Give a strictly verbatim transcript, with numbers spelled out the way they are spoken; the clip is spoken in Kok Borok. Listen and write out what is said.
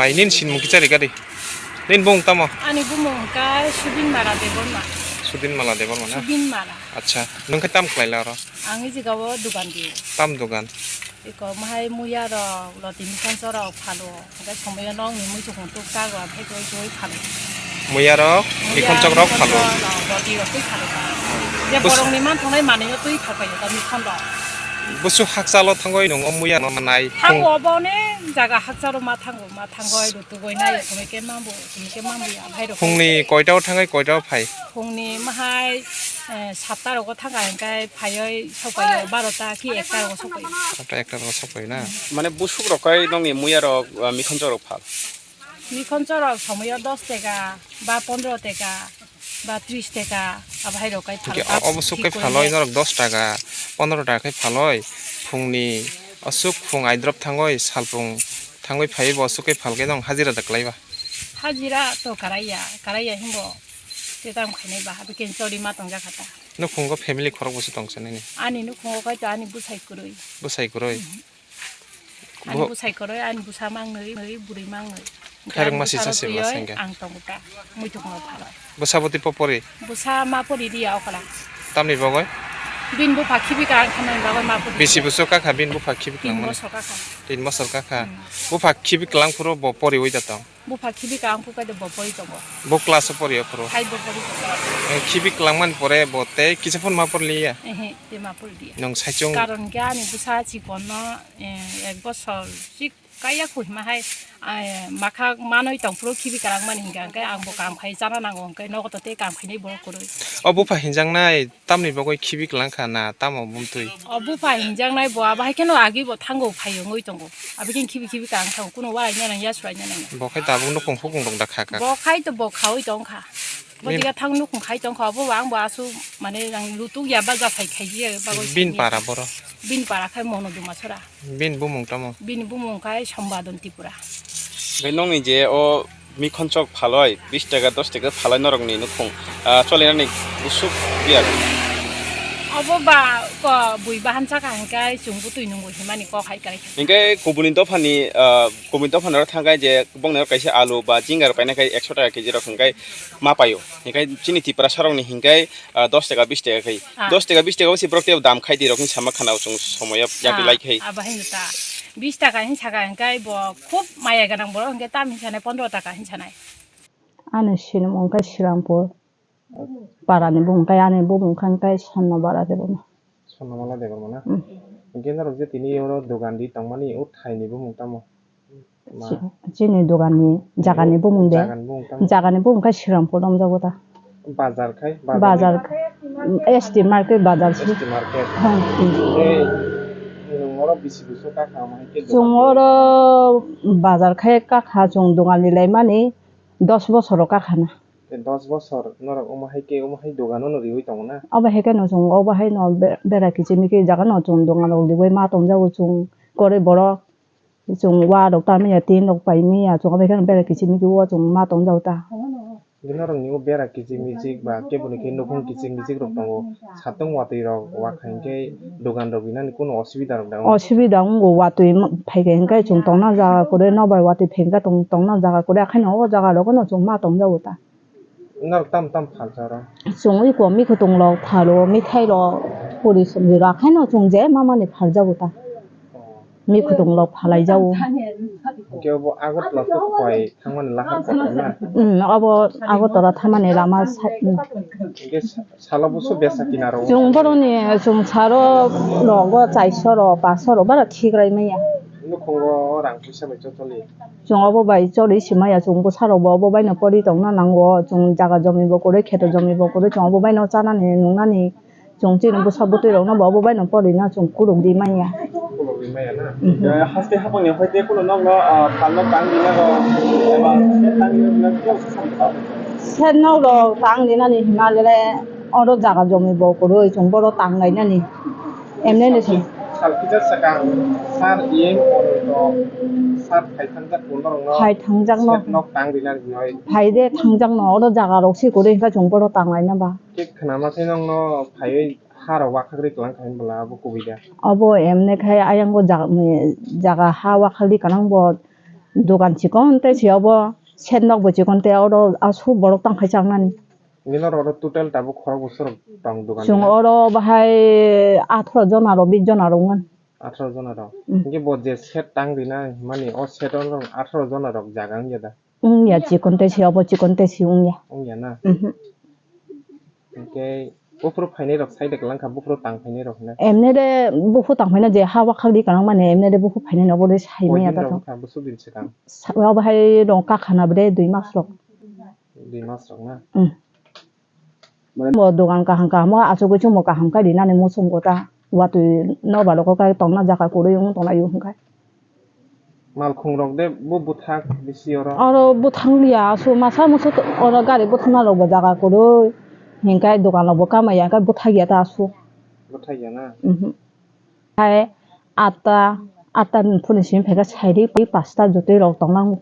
Ai, nini sinimung kichari gadi. Nini bumung tamo? Ani bumung hwnkha Subin Mala Debbarma. Subin Mala Debbarma na? Subin Mala. Acha, nwng khe tam khlaila oro? Ang i jagao dugan dio. Tam dugan? Iko mahai muya rok, loti mikhonchor rok phalo. Hwnkhe somoyo nokni muichukmung tuk kago, aphai twi twi phalo. Muya rok, mikhonchok rok phalo. Loti rok twi phalo. Je Bus- borokni man thongnai manwi twi phalpaio ta mikhon rok. Busuk hakchalo thangwi nung o muya no manai. Thango obo onek jaga hakchalo ma thango, ma thango, oi rutugoi nai, tumi khe mambo, tumi khe mambo ya, bhai rok. Phungni koita o thangai koita o phai? Phungni mahai, eh, satta rogo thanga hingkai phaioi sokpaio barota ki ekta rogo sokpaio. Satta ekta rogo sokpaio na? Mane busuk rok kai nongni muya rok, ah, mikhonchok rok phal? Mikhonchok rok somoyo dos teka ba pondro teka ba tris teka, abo hai rok kai phalo. Hingke o-, obo suk kai phaloi norok dos taka, pondro taka kai phaloi, phungni aswk phung aidrop thangoi, salphung thangoi phaiwi bo aswk kai phalkhe nong hajira da kwlaiba? Hajira to karaiya, karaiya himbo te tam khainai ba, abo khe choli ma tongjakha ta. Nukhungo family khorok boso tongsa nini? Ani nukhungo kai to ani bwsai kwrwi. Bwsai kwrwi? Mhm. Ani bo- bwsai kwrwi, ani bwsa mangnwi, bwrwi mangnwi. Khairok ani masi bwsabo sasi twiwi bwsai hwnkhe? Ang tongo ta, muitukno pharo. Bwsabo twi popori? Bwsa ma pori diya okhala. Tamni bagwi? Bini bupha khibi ka ang khanani bagwi ma pori diya. Bisi bwswk kakha bini bupha khibi kwlangmani? Tin bosor kakha. Tin bosor kakha. Hmm. Bupha khibi kwlang phuru bo poriwi da tong? Bupha khibi ka ang phukai de bo pori tongo. Bo class o pori o phuru? Five bo pori tongo. Eh, khibi kwlangmani pore bo tei kisa phone ma porliya? Ehe, tei ma porliya. Nwng saichung? Karon khe ani bwsa chikonno, eh, ek bosor chik kaiya kho hima hai, eh, makha manwi tong phuru khibi kwlangmani hinkhe, hinkhe ang bo kam khai chana nango, hinkhe nogo to tei kam khainai borok kwrwi. O bupha hinjaknai tamni bagwi khibi kwlang kha na tamo bumtwi? O bupha hinjaknai bo abo hai kheno agi bo thango phai wngwi tongo. Abo khe khibi khibi ka ang thango, kuno uarai nang ya surai nang ya. Bo khai tabuk nukhung hukung rok da kha kha. Bo khai to bo khaui tong kha. Bo Bin- tiga thang nukhung khai tong kha, bo ang bo asu mane ang lutuk ya ba jasai khai ya bagwi. Bin sani para boro? Bin para khai mono duma sora. Bin bumung tamo? Bini bumung khai Sombadon Tripura. Bai nongni je o mikhonchok phaloi, bis taka, dos taka phaloi norokni nukhung, ah, cholinani busuk biya. Obo ba ko bui bahan saka hingkai chwng butui nungwi himani kok hai kai. Hingkai kubuni dophani, ah, kubuni dophani oro thangkai je bongni oro kaisa alu ba jingar paina khai ekso taka keji rok hingkai ma paio. Hingkai chini Tripura sarokni hingkai, ah, dos taka bis taka khai. Ah. Dos taka bis taka bo se borok tei dam khai di rok ni sama khana chwng somoya yakri lai khai. Ah, abo hai ta. Bis taka hin saka hingkai bo khub maya ganang borok hingkai tam hin sanai pondro taka hin sanai. Ani sinimung khe Srirampur parani bumung khe ani bumung khe hingkai Sonnobala Debbarma. Sonnobala Debbarma na? Mm. Hingke norok je tini oro dogan ri tongmani o thaini bumung tamo? Ma. Chi-, chini doganni jagani bumung de. Jagani bumung tamo? Jagani bumung khe Srirampur nomjago ta. Bazar khai? Bazar, bazar, S T market bazar si. S T market. Ha, hmm. Tei nwng oro bisi bwswk kakha omo hai khe dogan? Chwng oro bazar khai kakha chwng dogan ri laimani dos bosor o kakha na. Tei dos bosor norok omo hai khe omo hai dogan no riwi tongo na? Obo hai khe no chwng obo hai no be-, bera kichimi khe jaga no chwng dogan rok riwi ma tongjago chwng koroi borok. Chwng wa rok ta manya tin rok pai manya chwng abai kheno bera kichimi khe o chwng ma tong jao ta. Norok ni o bera kiching mijik ba kebo ni khe nukhung kiching mijik rok tongo, satung watwi rok wa kha hingkhe dogan rok rinani kunu osubida rok da? Osubida wngo, watwi phai khe hingkhe chwng tongna jaga kwrwi, nok bai watwi phai khe tong-, tongna jaga kwrwi, akhai no o jaga rok no chwng ma tong jao ta. Norok tam tam phalsa oro? Chwng ui ko mikhutung rok phalo, mithai rok, puri somni rok, haino chwng je ma mani phaljago ta. Oh. Mikhutung rok phalai jago. Hwnkhe bo Agartala to khoi thangmani lahar kotor na? Hmm, obo Agartala thangmani lama sa-, hmm. Hwnkhe sa-, salo buso besa kina rok? Chwng boroni chwng saro rogo chaiso rok, paso rok bara thik rai manya. Nukhungo rang puisa bai chotoli? Chwng obo bai choli si maya, chwng bwsarokbo obo baino pori tongna nango, chwng jaga jomibo kwrwi, kheto jomibo kwrwi, chwng obo baino chanani nungnani, chwng chini bwsa bwtwi rokno bo obo baino porina chwng kuluk di manya. Kuluk di manya na? Mhm. Eh, haste hapang ni hoi te kuno nokno, ah, phalno tang rina rok, eba set tang rina rok kebo se sakha? Set nok rok tang rinani hima le oro jaga jomibo kwrwi, chwng boro tang lainani. Emne ni se. Sal kisa sakang sar iyeng oro to sar phai thangjak bo norok no. Phai thangjak no. Set nok tang rina rwgwi. Phai de thangjak no, oro jaga rok se kwrwi hwnkhe chwng bono tang laina ba. Khe khwnama khe nokno phaiwi ha rok wakhagri kwlang kha hinbwla abo kubui da? Abo emne khai ayang bo jaga, jaga ha wakhagri kwlang bo. Dogan chikon tei se obo, shed nok bo chikon tei oro aswk borok tang khai chaknani. Nini oro total tabuk khorok bwswk rok tong dogan Chwng nini? Oro bahai atharo jona rok, bis jona rok wngmani. Atharo jona rok. Mm. Hinkhe bo je shed tang rina himani, o shed o norok atharo jona rok jaga wngya da? Wngya, chikon tei se obo, chikon tei se wngya. Wngya na? Mhm. Hinkhe buphuru phainai rok sai de kwlang kha, buphuru tang phainai rok hinwi. Emne de buphuru tang phaina je ha wakhak di kwlang mani, emne de buphuru phainai no obo de sai maya Koidin ta rok thang. Wngkha, bwswk din swkang? Sa-, obo hai rong kakhana bwde dui mas rok. Dui mas rok na? Mm. Bo dogan kaham kaham o achugwi chwngbo kaham khai rinani muchungo ta. Watwi no ba rok kai tongna jaga kwrwi wng tonglaio hwnkhai. Malkhung rok de bo bwthak bisi oro? Oro bwthang liya, aswk masa musu to-, oro gari bwthangna rok bo jaga kwrwi. Hinkhe dogan rok bo kamaya, hinkhe bwthak ya ta aswk. Bwthak ya na? Mhm. Hai atta, atta ni phone simi phaikha, sairi pi pasta jotoi rok tonglang.